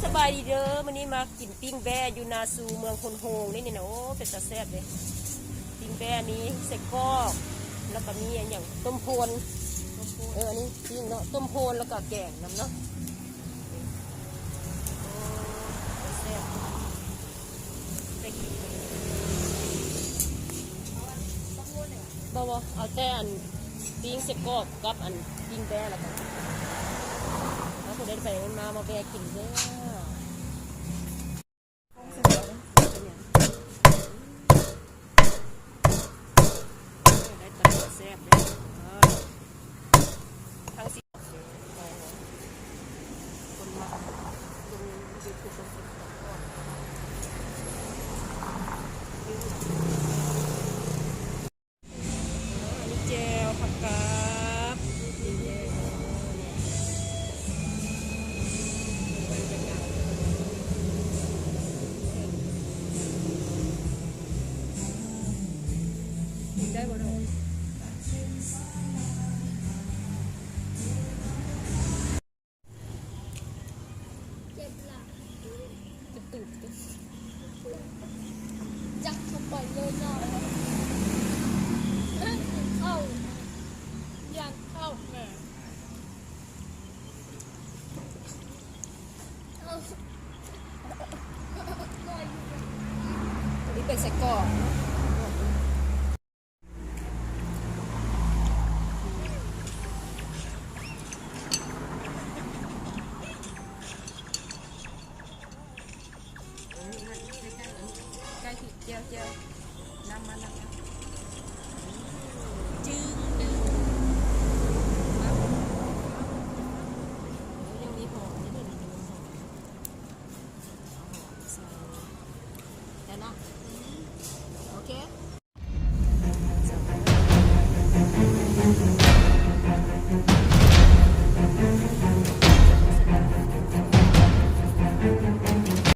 ສະບາຍດີເດີ ມື້ນີ້ມາກິນປີ້ງແບ້ຢູ່ນາຊູ ເມືອງໂພນໂຮງນີ້ນີ້ນະ. ໂອ້ ເປັນຕາແຊບເດ້ ປີ້ງແບ້ມີໄສ້ກອກ ແລ້ວກໍມີອັນຫຍັງ ຕົ້ມໂພນ ເອີ ອັນນີ້ປີ້ງເນາະ ຕົ້ມໂພນ ແລ້ວກໍແກງນຳເນາະ. ໂອ້ ຕາແຊບ ໄດ້ກິນ ບໍ່ ບໍ່ ເອົາແຕ່ອັນປີ້ງໄສ້ກອກກັບອັນປີ້ງແບ້ລະກັນ. ເອົາ ຜູ້ໃດໄປມາ ມາແວ່ກິນເດີ. ໄດ້ຕາແຊບເດ້ ທັງ ຄົນມັກ ຄົນ ອັນນີ້ແຈ່ວຜັກກາດ ກິນໄດ້ບໍ່ເນາະ? ເຈັບຫຼາຍ ກະຕຸກ ຈັບເຂົ້າໄປເລີຍເນາະ. ເຂົ້າ ຢ້ານເຂົ້າແໝ່. ອັນນີ້ເປັນໄສ້ກອກ. ໃກ້ໆ ແຈ່ວໆ ນ້ຳມັນ ນ້ຳມັນ ຈຶ້ງ ຈຶ້ງ ຍັງມີຫອມຢູ່ເດີ ແລ້ວເນາະ.